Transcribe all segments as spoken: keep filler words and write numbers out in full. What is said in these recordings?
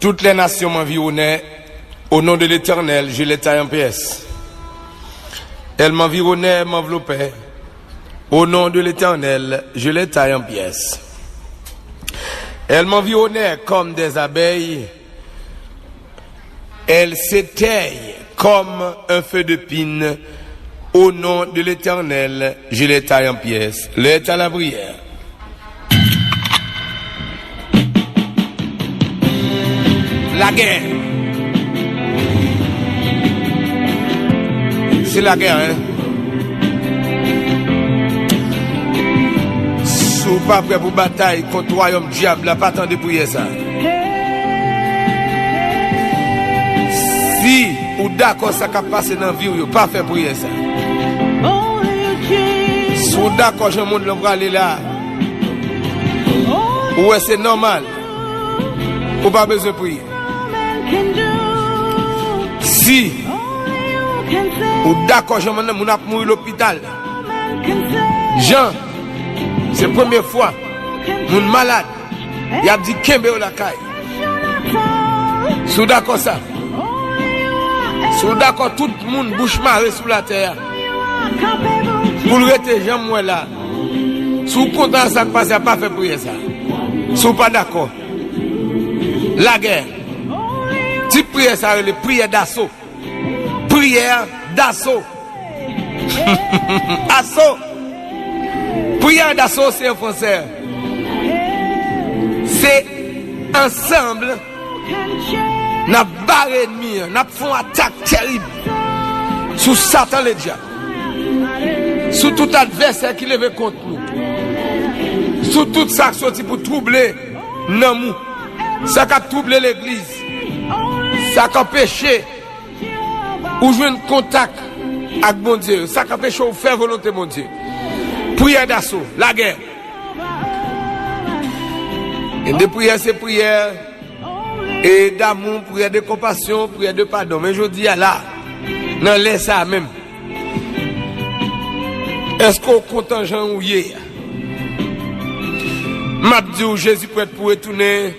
Toutes les nations m'environnaient, au nom de l'Éternel, je les taille en pièces. Elles m'environnaient, m'enveloppaient, au nom de l'Éternel, je les taille en pièces. Elles m'environnaient comme des abeilles, elles s'éteignent comme un feu de pin, au nom de l'Éternel, je les taille en pièces. Lè ta la priyè. Lagè. Se lagè, en. Si w pa prè pou batay kont wayòm dyab la, pa tande priyè sa. Si ou dakò sa k ap pase nan vi w yo, pa fè priyè sa. Si w dakò jan mond lan prale la, ou wè se nòmal, ou pa bezwen priye. Si ou dakò jan moun ap mouri lopital, jan se premye fwa moun malad, y ap di kenbe yo lakay. Si w dakò sa, si w dakò tout moun bouch mare sou latè a, pou l rete jan m wè la, si w kontan sa k pase a, pa fè priyè sa. Si w pa dakò, lagè. Tip priyè sa rele priyè daso. Priyè daso. Aso. Priyè daso se an fransè. Se ansanm n ap bare ènmi an, n ap fè yon atak tèrib sou Satan ledyab, sou tout advèsè ki leve kont nou, sou tout sa k soti pou twouble nanm ou, sa k ap twouble legliz, sa k anpeche ou jwenn kontak ak Bondye, sa k anpeche w fè volonte Bondye. Priyè daso, lagè. Gen de priyè, se priyè e damou, priyè de konpasyon, priyè de padon. Men jodi a la, nan lè sa a menm, èske w kontan jan ou ye a? M ap di w, Jezi prèt pou retounen.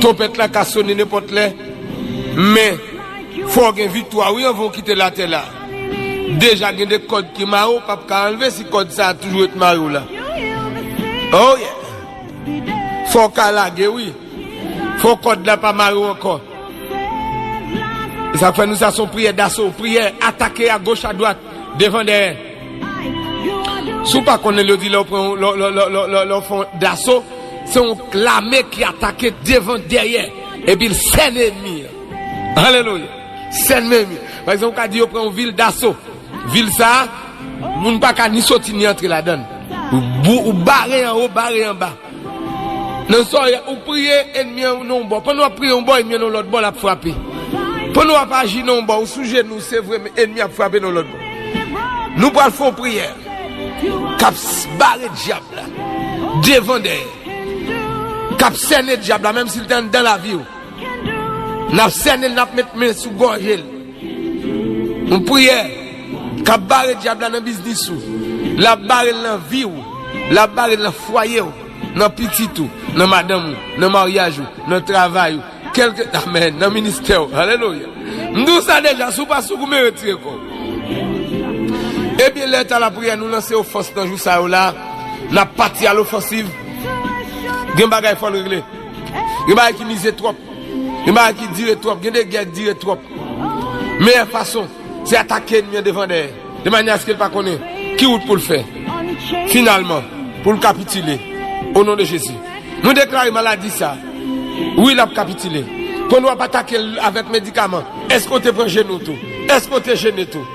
Twonpèt la ka sone nenpòt lè. Men, fò w gen viktwa, wi, anvan w kite latè la. Deja gen de kòd ki mare w, p ap ka anlve si kòd sa a toujou ret mare w la. Oh, yeah. Fò w ka lage, wi. Fò kòd la pa mare w ankò. E sa k fè nou sa se yon priyè daso, priyè atake agoch, adwat, devan, dèyè. Si w pa konnen l, yo di lè w pran, lè, lè w fè yon daso, se yon lame ki atake devan, dèyè, epi l sènen ènmi an. Alelouya. Sènen ènmi. Pa egzanp, ou ka di yo pran yon vil daso. Vil sa a, moun pa ka ni soti ni antre ladan l. Ou bou-, ou bare anwo, bare anba. Nan sa w ye, ou priye ènmi an nan yon bò. Pandan w ap priye yon bò, ènmi an nan yon lòt bò, l ap frape. Pandan w ap aji nan yon bò, ou sou jenou, se vre, men ènmi ap frape nan yon lòt bò. Nou pral fè yon priyè k ap s-, bare dyab la devan, dèyè, k ap sènen dyab la, menm si l te anndan lavi w. N ap sènen l, n ap met men sou gòje l. Yon priyè k ap bare dyab la nan biznis ou. L ap bare l nan vi w. L ap bare l nan fwaye w, nan pitit ou, nan madanm ou, nan maryaj ou, nan travay ou. Kèlke, amèn, nan ministè w. Alelouya. M di w sa deja, si w pa sou goumen, retire kò w. Ebyen, lè ta lapriyè, nou lanse ofans nan jou sa yo la. N ap pati a lofansiv. Gen bagay fò n regle. Gen bagay ki mize twòp. Gen bagay ki dire twòp. Gen de gè k dire twòp. Meyè fason, se atake ènmi an devan, dèyè, de manyè aske l pa konnen ki wout pou l fè finalman pou l kapitile. O non de Jezi, nou deklare maladi sa, wi, l ap kapitile. Pandan w ap atake l avèk medikaman, èske w te pran jene w tou? Èske w te jene tou?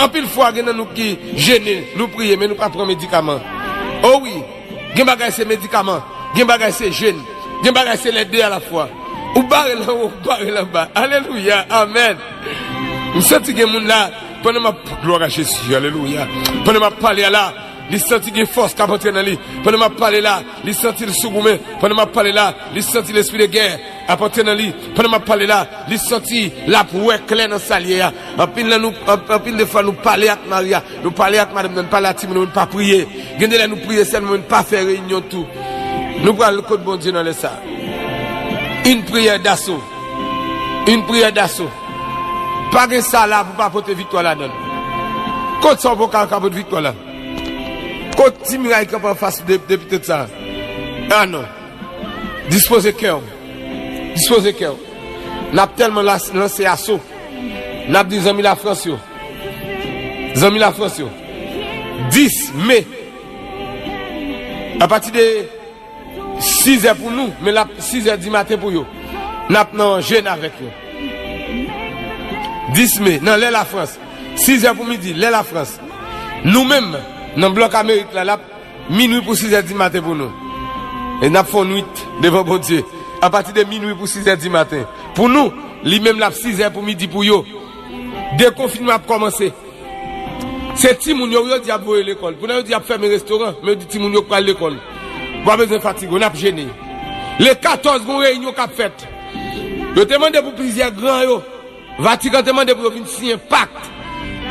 Anpil fwa, gen nan nou ki jene, nou priye, men nou pa pran medikaman. O wi, gen bagay se medikaman, gen bagay se jèn, gen bagay se lè de alafwa. Ou bare l anwo, ou bare l anba. Alelouya, amèn. M santi gen moun la, pandan m ap, glwa a Jezi, alelouya. Pandan m ap pale a la, li santi gen fòs k ap antre nan li. Pandan m ap pale la, li santi l sou goumen. Pandan m ap pale la, li santi lespri de gè ap antre nan li. Pandan m ap pale la, li santi l ap wè klè nan sa l ye a. Anpil nan nou, anp-, anpil de fwa nou pale ak mari a, nou pale ak madanm nan, nou pale ak timoun nou, nou pa priye. Gen de lè nou priye sèlman, men nou pa fè reyinyon tou. Nou pral kot Bondye nan lè sa a. Une prière d'assaut. Une prière d'assaut. Pa gen sa la pou pa pote viktwa ladan l. Kot sa w poko ka pote viktwa la? Kot ti miray kanpe anfas de, de pitit sa? Ah non. Dispoze kè w. Dispoze kè w. N ap tèlman las-, lanse aso. N ap di zanmi Lafrans yo. Zanmi Lafrans yo. Dis me. Apati de sizè pou nou, men l ap sizè di maten pou yo. N ap nan jèn avèk yo. Dis me, nan lè Lafrans. Sizè pou midi, lè Lafrans. Nou menm, nan blòk Amerik la, l ap minwi pou sizè di maten pou nou. E n ap fè yon nwit devan Bondye. Apati de minwi pou sizè di maten. Pou nou, li menm l ap sizè pou midi pou yo. Dekonfinman ap kòmanse. Se timoun yo, yo di ap voye lekòl. Pou nan yo di ap fèmen restoran, men yo di timoun yo k pral lekòl. Ou pa bezwen fatige w, n ap jene. Le katòz, gon reyinyon k ap fèt. Yo te mande pou plizyè gran yo. Vatikan te mande pou yo vin siyen pak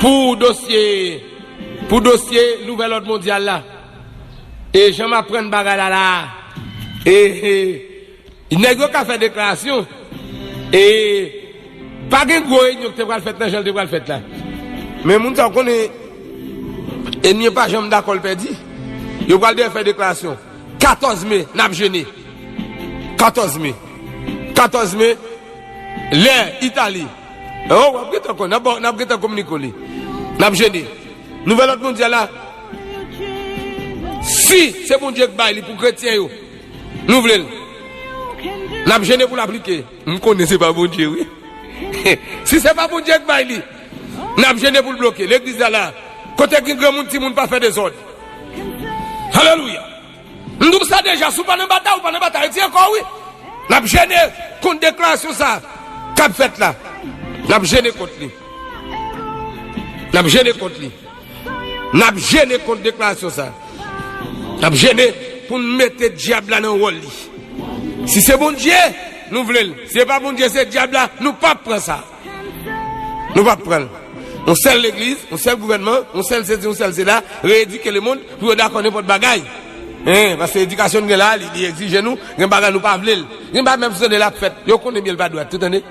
pou dosye, pou dosye nouvèl òd mondyal la. E jan m aprann bagay la la. E, e, nèg yo ka fè deklarasyon. E pa gen gwo reyinyon ki te pral fèt nan jan l te pral fèt la. Men moun sa w konnen, ènmi an pa janm dakò l pèdi. Yo pral dèyè fè deklarasyon. Katòz me, n ap jene. Katòz me. Katòz me, lè Itali. Oh, w ap gentan konn, n ap, n ap gentan kominike w li. N ap jene. Nouvèl òd mondyal la, si se Bondye k bay li pou kretyen yo, nou vle l. N ap jene pou l aplike. M konnen se pa Bondye, wi. Si se pa Bondye k bay li, n ap jene pou l bloke. Legliz la la, kote gen granmoun, timoun pa fè dezòd. Alelouya. M di w sa deja, si w pa nan batay, ou pa nan batay, rete ankò, wi. N ap jene kont deklarasyon sa k ap fèt la. N ap jene kont li. N ap jene kont li. N ap jene kont deklarasyon sa. N ap jene pou n mete dyab la nan wòl li. Si se Bondye, nou vle l. Si se pa Bondye, se dyab la, nou p ap pran sa. Nou p ap pran l. Yon sèl legliz, yon sèl gouvènman, yon sèl sesi, yon sèl sela, reyedike lemonn pou yo dakò nenpòt bagay. Hein, paske edikasyon n gen la, li, li egzije nou, gen bagay nou pa vle l. Gen bagay menm si tande l ap fèt, yo konnen byen l pa dwat, tou tande.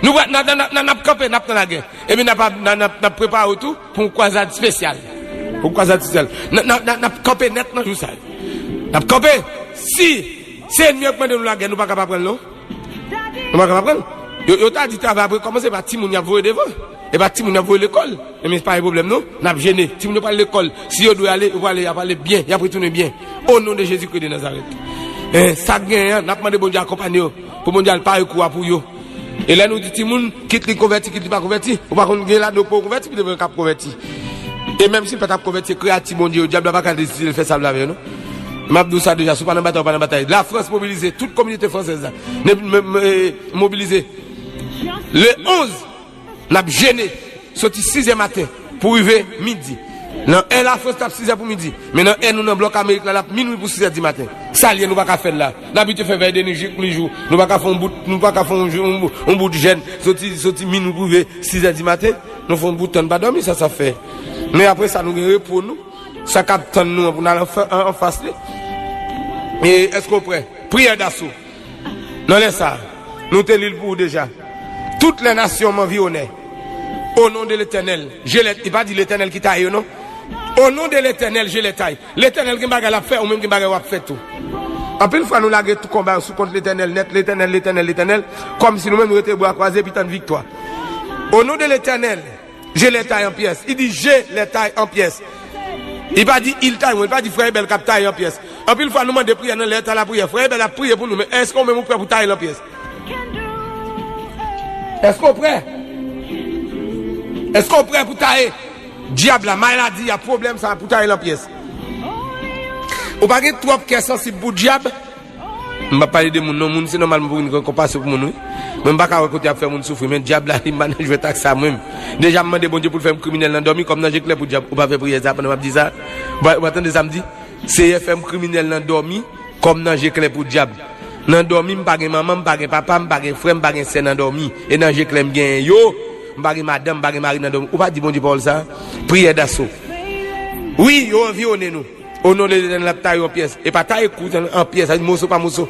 Nou pa, n ap, n ap, n ap, n ap kanpe, n ap nan lagè. Epi n ap, n ap, n ap, n ap prepare w tou pou yon kwazad espesyal. Pou yon kwazad espesyal. N, n, n, n ap kanpe nèt nan jou sa yo. N ap kanpe. Si se ènmi an k mande nou lagè, nou pa ka pa pran l non. Nou pa ka pa pran l. Yo, yo ta di travay ap rekòmanse, e pa timoun y ap voye devan. E pa timoun y ap voye lekòl. Ebyen, se pa yon pwoblèm non. N ap jene. Timoun yo pral lekòl. Si yo dwe ale, yo prale, y ap ale byen, y ap retounen byen. O non de Jezikri de Nazarèt. Eh, sa k genyen an, n ap mande Bondye akonpanye yo. Pou Bondye al pare kou a pou yo. E lè nou di timoun, kit li konvèti, kit li pa konvèti, ou pa konn gen ladan yo k poko konvèti, pi devan yo k ap konvèti. E menm si l pa t ap konvèti, se kreyati Bondye yo, dyab la pa ka deside l fè sa l vle avè yo non. M ap di w sa deja, si w pa nan batay, ou pa nan batay. Lafrans mobilize, tout kominote fransèz la. Ne, me, me, mobilize. Le onz, n ap jene, soti sizè maten pou rive midi. Nan è Lafrans, l ap sizè pou midi. Men nan è nou nan blòk Amerik la, l ap minwi pou sizè di maten. Sa l ye, nou pa ka fè l la. N abitye fè vèy de nwi jik li jou. Nou pa ka fè yon bout, nou pa ka fè yon jou, yon, yon bout jèn. Soti, soti minwi pou rive sizè di maten. Nou fè yon bout tan, n pa dòmi, sa, sa fè. Men apre sa, nou gen repo nou. Sa k ap tann nou an pou n al anfa-, an, anfas li. E èske w prè? Priyè daso. Nan lè sa a, nou te li l pou ou deja. Toutes les nations m'environnaient. Au nom de l'Éternel, je les, li pa di Letènèl ki taye yo non. Au nom de l'Éternel, je les taille. Letènèl gen bagay l ap fè, ou menm gen bagay w ap fè tou. Anpil fwa nou lage tout konba yo sou kont Letènèl nèt, Letènèl, Letènèl, Letènèl, kòmsi nou menm nou rete bra kwaze epi tann viktwa. Au nom de l'Éternel, je les taille en pièces. Li di, je les taille en pièces. Li pa di, il taille, li pa di frè Ebèl k ap taye an pyès. Anpil fwa, nou mande priyè nan lè tan lapriyè. Frè Ebèl ap priye pou nou, men èske ou menm ou prè pou taye l an pyès? Èske ou prè? Èske ou prè pou taye dyab la, maladi a, pwoblèm sa a, pou taye l an pyès? Ou pa gen twòp kè sansib pou dyab? M p ap pale de moun non, moun se nòmalman pou vin gen konpasyon pou moun wi. Mwen m pa ka wè kote y ap fè moun soufri, men dyab la li m pa nan jwèt ak sa mwen. Deja m mande Bondye pou l fè m kriminèl nan dòmi, kòm nan je klè pou dyab, ou pa fè priyè sa pandan m ap di sa? Ou pa, ou pa tande sa m di? Seyè fè m kriminèl nan dòmi, kòm nan je klè pou dyab. Nan dòmi m pa gen manman, m pa gen papa, m pa gen frè, m pa gen sè nan dòmi. E nan je klè m genyen yo, m pa gen madanm, m pa gen mari nan dòmi. Ou pa di Bondye pawòl sa? Priyè daso. Wi, yo anviwonnen nou. O non de Letènèl, ap taye w an pyès. E pa taye kou an pyès, sa di moso pa moso.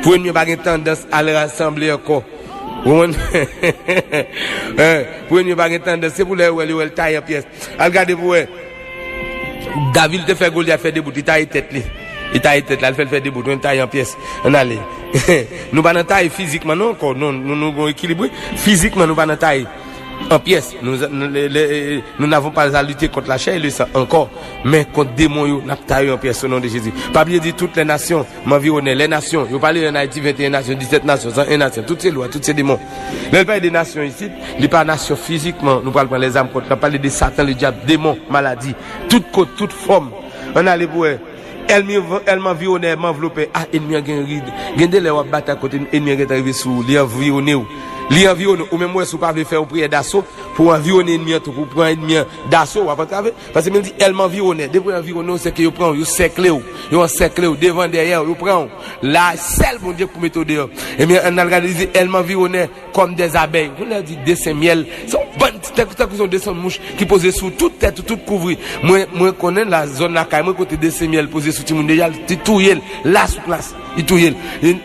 Pou ènmi an pa gen tandans al rasanble ankò. Ou konprann? Eh, pou ènmi an pa gen tandans, se pou lè yo wè l, yo wè l taye an pyès. Al gade pou wè. David te fè Golyat fè debout, li taye tèt li. Li taye tèt la, li fè l fè debout, li taye an pyès. Ann ale. Nou pa nan taye fizikman non ankò. Non, nou, nou gon ekilib, wi. Fizikman, nou pa nan taye an pyès. Nous, nous, les, les, nous n'avons pas à lutter contre la chair et le sang encore, mais contre démon yo, n ap taye yo an pyès au nom de Jésus. Pa bliye di toutes les nations m'environnaient. Les nations, yo pale an Ayiti venteyen nasyon, disèt nasyon, san en nasyon, tout se lwa, tout se demon. Lè l pale de nasyon isit, li pa nasyon fizikman, nou pral pran lèzam kont, l ap pale de Satan, le diable, demon, maladi, tout kot, tout fòm. Ann ale pou wè. Ènmi, ènmi anviwone, ènmi anvlope. Ah, ènmi an gen rid. Gen de lè w ap batay kote ènmi an gentan rive sou ou. Li anviwone w. Li anviwone w. Ou menm ou wè si w pa vle fè yon priyè daso pou w anviwone ènmi an tou, pou w pran ènmi an daso, w ap antrave. Paske men di ènmi anviwone. Depi yo anviwone w, se ke yo pran w, yo sèkle w. Yo ansèkle w, devan, dèyè w, yo pran w. La, sèl Bondye k pou mete w deyò. Ebyen, ann al gade, li di ènmi anviwone. Comme des abeilles. Kounye a di desen myèl. Se yon bann ti, tankou, tankou se yon desen mouch ki poze sou tout tèt ou, tout kouvri. Mwen, mwen konnen la, zòn lakay mwen kote desen myèl poze sou timoun deja, li touye l, la sou plas, li touye l.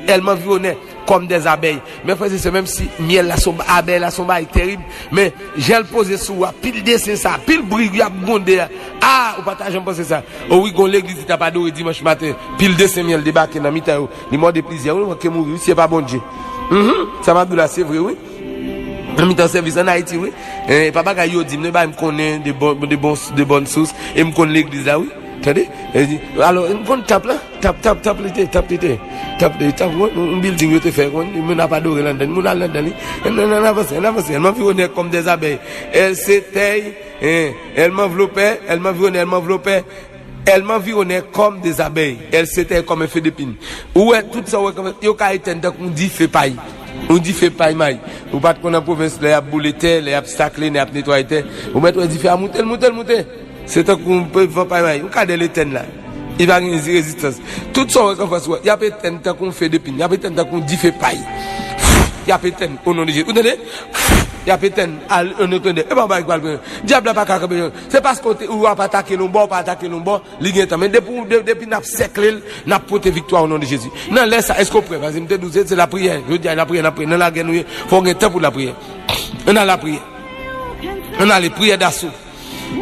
Ènmi anviwone comme des abeilles. Men frè e sè, menm si myèl la se yon, abèy la se yon bagay terib, men jan l poze sou ou a, pil desen sa, pil bri y ap gwonde a. Ah, ou pa ta janm panse sa. O wi, gon legliz ki t ap adore dimanch maten, pil desen myèl debake nan mitan yo. Li mòde plizyè, wi, manke mouri, wi, si e pa Bondye. Mhm, sa m ap di w la, se vre, wi. Nan mitan sèvis ann Ayiti, wi. Eh, e pa bagay yo di m, non, e bagay m konnen de bon, de bon, de bòn sous, e m konn legliz la, wi. Tande? E di, alò, m konn tanp la, tanp, tanp, tanp li te, tanp li te. Tanp li, tanp, wi, yon, yon bilding yo te fè, wi, moun ap adore l anndan, moun al anndan li. Ann, ann, ann avanse, ann avanse, ènmi anviwone comme des abeilles. Elles s'éteignent, eh, elles m'enveloppaient, elles m'environnaient, elles m'enveloppaient. Elles m'environnaient comme des abeilles, elles s'éteignent comme un feu d'épine. Ou wè, tout sa ou wè kòm yo ka etèn tankou yon dife pay. Yon dife pay may. Ou pa t konn nan pwovens, lè y ap boule tè, lè y ap sakle, lè y ap netwaye tè. Ou mèt wè dife a moute, l moute, l moute. Se tankou yon pe van pay may. Yon kadèl etèn la. Li pa gen rezistans. Tout sa ou wè k anfas ou a, y ap etèn tankou yon feu d'épine. Y ap etèn tankou yon dife pay. Y ap etèn, o non de Jezi. Ou tande? Y ap etèn, al, o non de Jezi. E pa yon bagay ki pral pran. Dyab la pa ka kanpe. Se paske ou te, ou ap atake l yon bò, ou pa atake l yon bò. Li gen tan. Men depi, de, depi n ap sèkle l, n ap pote viktwa o non de Jezi. Nan lè sa, èske w prè? Paske m te di w, se, se lapriyè. Jodi a, lapriyè, n ap priye. Nan lagè nou ye, fò w gen tan pou lapriyè. Ann al lapriyè. Ann ale, priyè daso.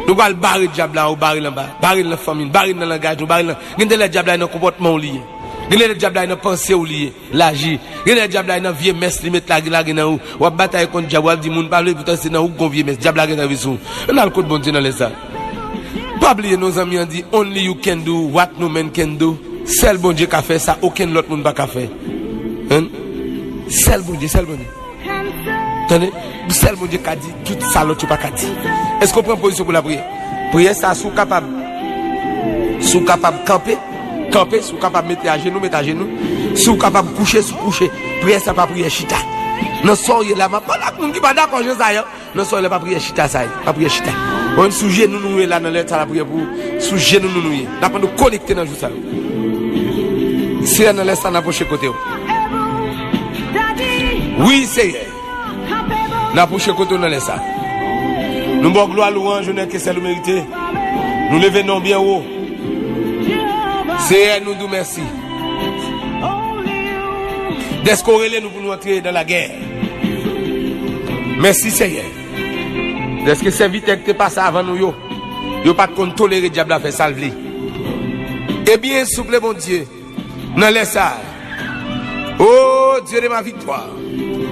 Nou pral bare dyab la, ou bare l anba. Bare l nan fanmi n, bare l nan langaj nou, bare l nan. Gen de lè dyab la nan konpòtman w li ye. Gen de lè dyab la nan panse w li ye. Laji. Gen lè dyab la nan vye mès li met lage, lage nan ou. W ap batay kont dyab, w ap di moun pa vle, poutan se nan ou k gon vye mès. Dyab la gentan vin sou ou. Ann al kot Bondye nan lè sa. Pa bliye non, zanmi an di, "Only you can do what no man can do." Sèl Bondye ka fè sa okenn lòt moun pa ka fè. Hen? Sèl Bondye, sèl Bondye. Tande? Sèl Bondye ka di tout sa lòt yo pa ka di. Èske w pran pozisyon pou lapriyè? Priyè sa, si w kapab, si w kapab kanpe, kanpe, si w kapab mete ajenou, mete ajenou. Si w kapab kouche, si w kouche. Priyè sa pa priyè chita. Nan sa w ye la, m ap pale ak moun ki pa dakò jan sa ye. Nan sa w ye la, pa priyè chita sa ye. Pa priyè chita. Bon, sou jenou nou ye la, nan lè sa lapriyè pou ou. Sou jenou nou nou ye. N ap mande w konekte nan jou sa yo. Seyè, nan lè sa n apwoche kote w. Wi, Seyè. N apwoche kote w nan lè sa. Nou ba w glwa, lwanj, onè ke sèl ou merite. Nou leve non w byen wo. Seyè, nou di w mèsi. Dèske w rele nou pou nou antre nan lagè. Mèsi, Seyè. Dèske sèvitè ki te pase avan nou yo, yo pa t konn tolere dyab la fè sa l vle. Ebyen, souple Bondye, nan lè sa a, oh Dieu de ma victoire,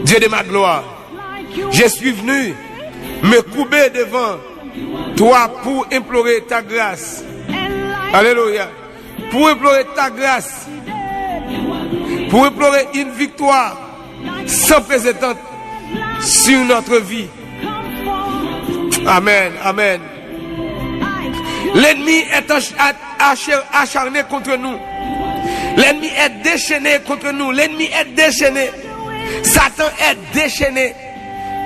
Dieu de ma gloire, je suis venu me courber devant toi pour implorer ta grâce. Alléluia. Pour implorer ta grâce. Pour implorer une victoire sans précédent sur notre vie. Amen, amen. L'ennemi est ach-, a-, ache-, acharné contre nous. L'ennemi est déchaîné contre nous. L'ennemi est déchaîné. Satan est déchaîné.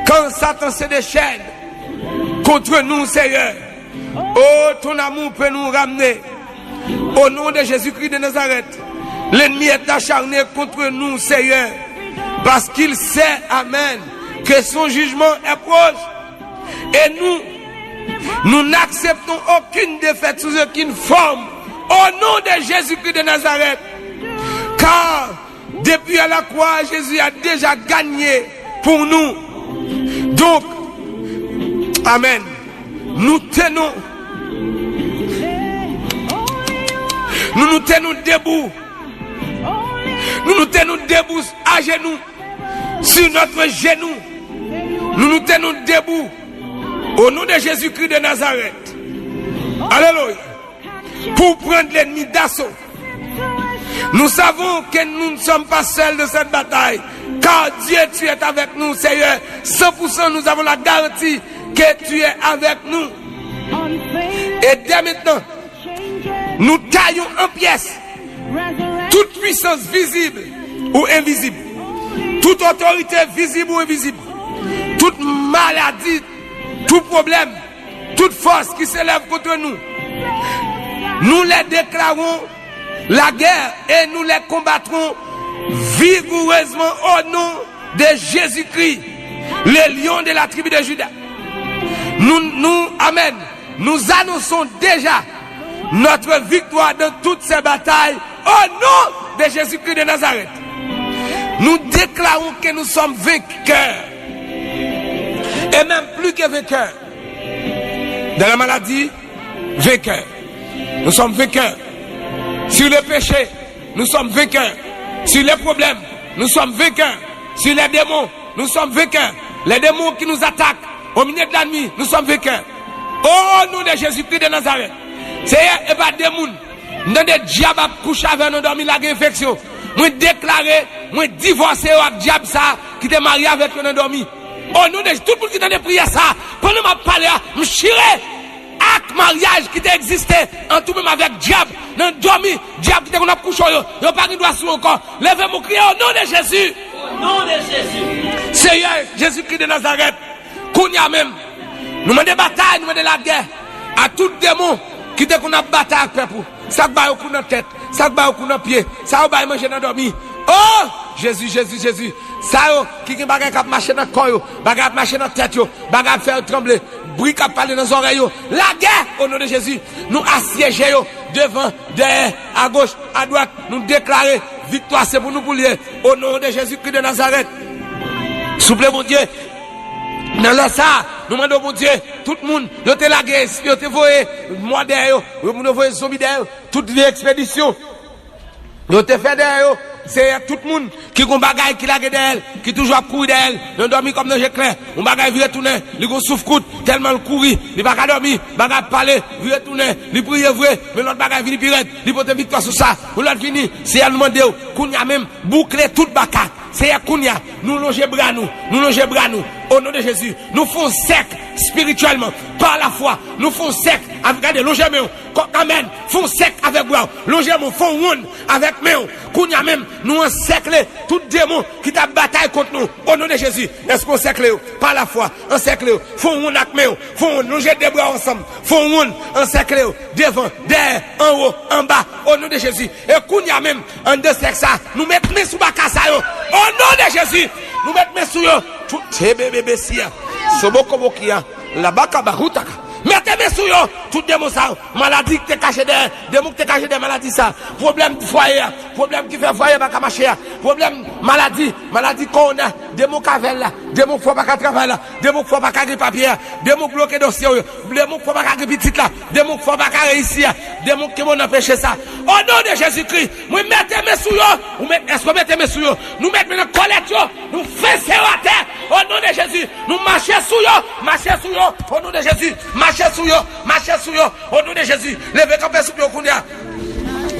Quand Satan se déchaîne contre nous, Seigneur, oh, ton amour peut nous ramener. Au nom de Jésus-Christ de Nazareth, l'ennemi est acharné contre nous, Seigneur, parce qu'il sait, amen, que son jugement est proche. Et nous, nous n'acceptons aucune défaite sous aucune forme. Au nom de Jésus-Christ de Nazareth, car Depuis à la croix, Jésus a déjà gagné pour nous. Donc, amen. Nou te nou, nou nou te nou debout. Nou nou te nou debout à genoux, sur notre genou. Nou nou te nou debout. Au nom de Jésus-Christ de Nazareth. Alléluia. Pour prendre l'ennemi d'assaut. Nous savons que nous ne sommes pas seuls dans cette bataille, car Dieu, tu es avec nous, Seigneur. Cent pour cent, nous avons la garantie que tu es avec nous. Et dès maintenant, nous taillons en pièces toute puissance visible ou invisible, toute autorité visible ou invisible, toute maladie, tout problème, toute force qui s'élève contre nous, nous les déclarons la guerre et nous les combattrons vigoureusement au nom de Jésus-Christ, le lion de la tribu de Juda. Nous, nous, amen. Nous annonçons déjà notre victoire dans toutes ces batailles au nom de Jésus-Christ de Nazareth. Nous déclarons que nous sommes vainqueurs et même plus que vainqueurs. Dans la maladie, vainqueurs. Nous sommes vainqueurs. Sur le péché, nous sommes vainqueurs. Sur les problèmes, nous sommes vainqueurs. Sur les démons, nous sommes vainqueurs. Les démons qui nous attaquent au milieu de la nuit, nous sommes vainqueurs. Au nom de Jésus-Christ de Nazareth. Seyè, e pa de moun. M tande dyab ap kouche avè yo nan dòmi, lage enfeksyon. Mwen deklare, mwen divòse yo ak dyab sa ki te marye avèk yo nan dòmi. O non de Jezi, tout moun ki tande priyè sa, pandan m ap pale a, m chire ak maryaj ki te egziste ant ou menm avèk dyab nan dòmi, dyab ki te konn ap kouche yo, yo pa gen dwa sou yo ankò. Leve men w, kriye o non de Jezi. O non de Jezi. Seyè Jezikri de Nazarèt, kounye a menm, nou mande batay, nou mande lagè a tout demon ki te konn ap batay ak pèp ou. Sa k ba yo kou nan tèt, sa k ba yo kou nan pye, sa yo bay manje nan dòmi. O Jezi, Jezi, Jezi. Sa yo ki gen bagay k ap mache nan kò yo, bagay ap mache nan tèt yo, bagay ap fè yo tranble, bri k ap pale nan zòrèy yo. Lagè, o non de Jezi. Nou asyeje yo devan, dèyè, agoch, adwat. Nou deklare viktwa se pou nou pou l ye. O non de Jezikri de Nazarèt. Souple Bondye, nan lè sa a, nou mande w, Bondye, tout moun yo te lage, yo te voye mò dèyè yo, yo moun yo voye zonbi dèyè yo, tout vye ekspedisyon yo te fè dèyè yo, Seyè, tout moun ki gon bagay ki lage dèyè l, ki toujou ap kouri dèyè l, nan dòmi kòm nan je klè, yon bagay vire tounen, li gon souf kout, tèlman l kouri, li pa ka dòmi, bagay ap pale, vire tounen, li priye vre, men lòt bagay vini pi rèd, li pote viktwa sou sa, yon lòt vini, Seyè, nou mande w, kounye a menm, boukle tout baka, Seyè, kounye a, nou lonje bra nou, nou lonje bra nou, o non de Jezi, nou fè yon sèk espirityèlman, pa lafwa, nou fè yon sèk, avèk, gade, lonje men w, kò, amèn, fè yon sèk avèk bra w, lonje men w, fè yon wonn avèk men w, kounye a menm, nou ansèkle tout demon ki t ap batay kont nou, o non de Jezi, èske w ansèkle yo, pa lafwa, ansèkle yo, fè yon wonn ak men w, fè yon wonn, lonje de bra w ansanm, fè yon wonn, ansèkle yo, devan, dèyè, anwo, anba, o non de Jezi, e kounye a menm, anndan sèk sa, nou met men sou baka sa yo. O non de Jezi, nou met men sou yo. Tout te bebe besi a. Sobo kobo ki a. Laba kaba houtaka. Mete men sou yo. Tout demon sa yo. Maladi ki te kache dèyè. Demon ki te kache dèyè maladi sa. Pwoblèm fwaye a. Pwoblèm ki fè fwaye pa ka mache a. Pwoblèm maladi. Maladi kowona. Demon kavèl la. Demon fò pa ka travay la. Demon k fè w pa ka gen papye a. Demon k bloke dosye w yo. Demon k fè w pa ka gen pitit la. Demon k fè w pa ka reyisi a. Demon k kenbe w nan peche sa. O non de Jezikri, mwen mete men sou yo. Ou met, èske w mete men sou yo? Nou met men nan kòlèt yo. Nou fese yo atè. O non de Jezi, nou mache sou yo. Mache sou yo. O non de Jezi, mache sou yo. Mache sou yo. O non de Jezi, leve kanpe sou pye w kounye a.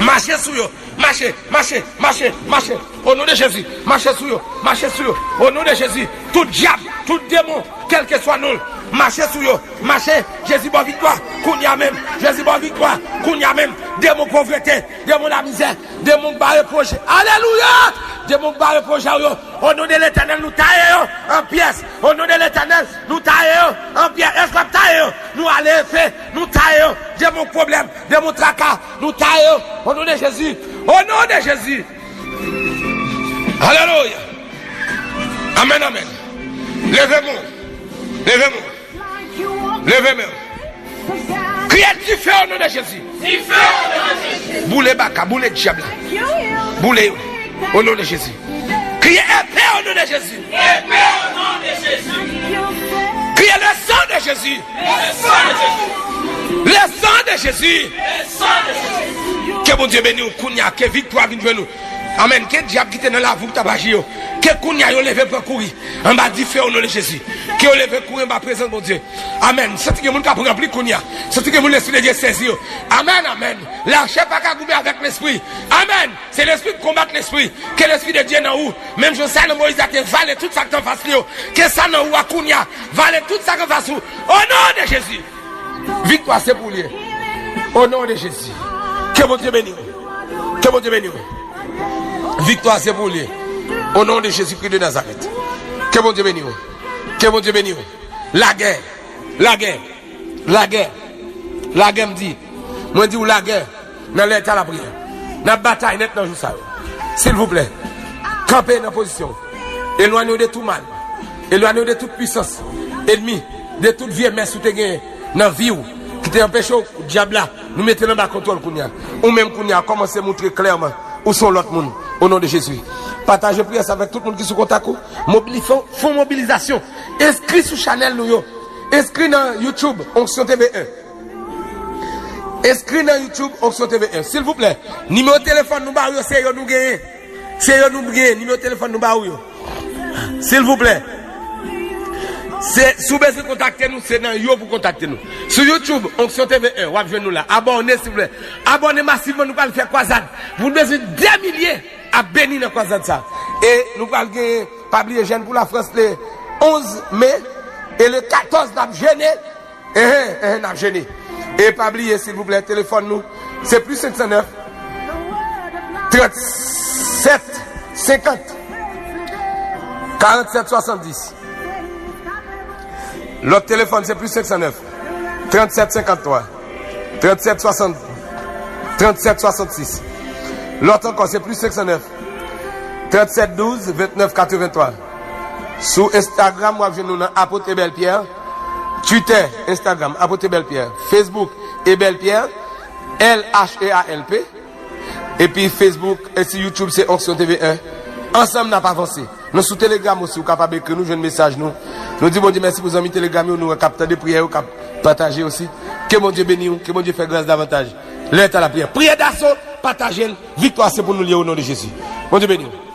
Mache sou yo. Mache, mache, mache, mache. O non de Jezi, mache sou yo, mache sou yo. O non de Jezi, tout dyab, tout demon, kèlkeswa non l, mache sou yo, mache. Jezi ba w viktwa, kounye a menm. Jezi ba w viktwa, kounye a menm. Demon povrete, demon lamizè, demon k bare pwojè. Alelouya! Demon k bare pwojè w yo. O non de Letènèl, nou taye yo an pyès. O non de Letènèl, nou taye yo an pyès. Èske w ap taye yo? Nou ale epe, nou taye yo. Demon pwoblèm, demon traka, nou taye yo. O non de Jezi. O non de Jezi. Alelouya. Amèn, amèn. Leve men w. Leve men w. Leve men w. Kriye dife o non de Jezi. Dife o non de Jezi. Boule baka, boule dyab la. Boule yo. Au nom de Jésus. Criez épée au nom de Jésus. Épée au nom de Jésus. Criez le sang de Jésus. Le sang de Jésus. Le sang de Jésus. Le sang de Jésus. Ke Bondye beni w kounye a, ke viktwa vin jwenn ou. Amèn. Ke dyab ki te nan lavi w k t ap aji yo, ke kounye a yo leve pran kouri anba dife au nom de Jésus. Ke yo leve kouri anba prezans Bondye. Amèn. Santi gen moun k ap ranpli kounye a. Santi gen moun Lespri de Dye sezi yo. Amèn, amèn. Lachè pa ka goumen avèk lespri. Amèn. Se lespri k konbat lespri. Ke Lespri de Dye nan ou. Menm jan sa nan Moyiz la te vale tout sa k t anfas li yo. Ke sa nan ou a kounye a vale tout sa k anfas ou. O non de Jezi. Viktwa se pou li. O non de Jezi. Ke Bondye beni w. Ke Bondye beni w. Viktwa se pou li. O non de Jezikri de Nazarèt. Ke Bondye beni w. Ke Bondye beni w. Lagè. Lagè. Lagè. Lagè, m di. Mwen di w lagè nan lè ta lapriyè. N ap batay nèt nan jou sa yo. Silvouplè, kanpe nan pozisyon w. Elwanye w de tou mal. Elwanye w de tout pwisans ènmi, de tout vye mès ou te genyen nan vi w ki te anpeche w, dyab la, nou mete l anba kontwòl kounye a. Ou menm kounye a, kòmanse moutre klèman ou se yon lòt moun. O non de Jezi. Pataje priyè sa avèk tout moun ki sou kontak ou. Mobili-, fè, fè yon mobilizasyon. Enskri sou chanèl nou yo. Enskri nan YouTube, Onksyon T V en. Enskri nan YouTube, Onksyon T V en. Silvouplè, nimewo telefòn nou ba ou yo, se yo nou genyen. Se yo nou genyen, nimewo telefòn nou ba ou yo. Silvouplè. Se, si w bezwen kontakte nou, se nan yo pou kontakte nou. Sou YouTube, Onksyon T V en, w ap jwenn nou la. Abòne, silvouplè. Abòne masivman, nou pral fè kwazad. Nou bezwen de milye ap beni nan kwazad sa. E nou pral gen, pa bliye, jèn pou Lafrans le onz me e le katòz n ap jene. Enhen, enhen, n ap jene. E pa bliye, silvouplè, telefòn nou, se plis senk san nèf, trannsèt senkant, karannsèt swasanndis. Lòt telefòn, se plis senk san nèf, trannsèt senkanntwa, trannsèt swasant, trannsèt swasannsis. Lòt ankò, se plis senk san nèf, trannsèt douz, ventnèf katrevenntwa. Sou Instagram, w ap jwenn nou nan Apot Ebel Pierre. Twitter, Instagram, Apot Ebel Pierre. Facebook, Ebel Pierre, L H E A L P. Epi Facebook, e si YouTube, se Onksyon T V en. Ansanm, n ap avanse. Nou sou Telegram osi, ou kapab ekri nou, jwenn mesaj nou. Nou di Bondye mèsi pou zanmi Telegram yo, nou wè k ap tande priyè yo, k ap pataje osi. Ke Bondye beni w, ke Bondye fè gras davantaj. Lè ta lapriyè. Priyè daso, pataje l. Viktwa se pou nou l ye o non de Jezi. Bondye beni w.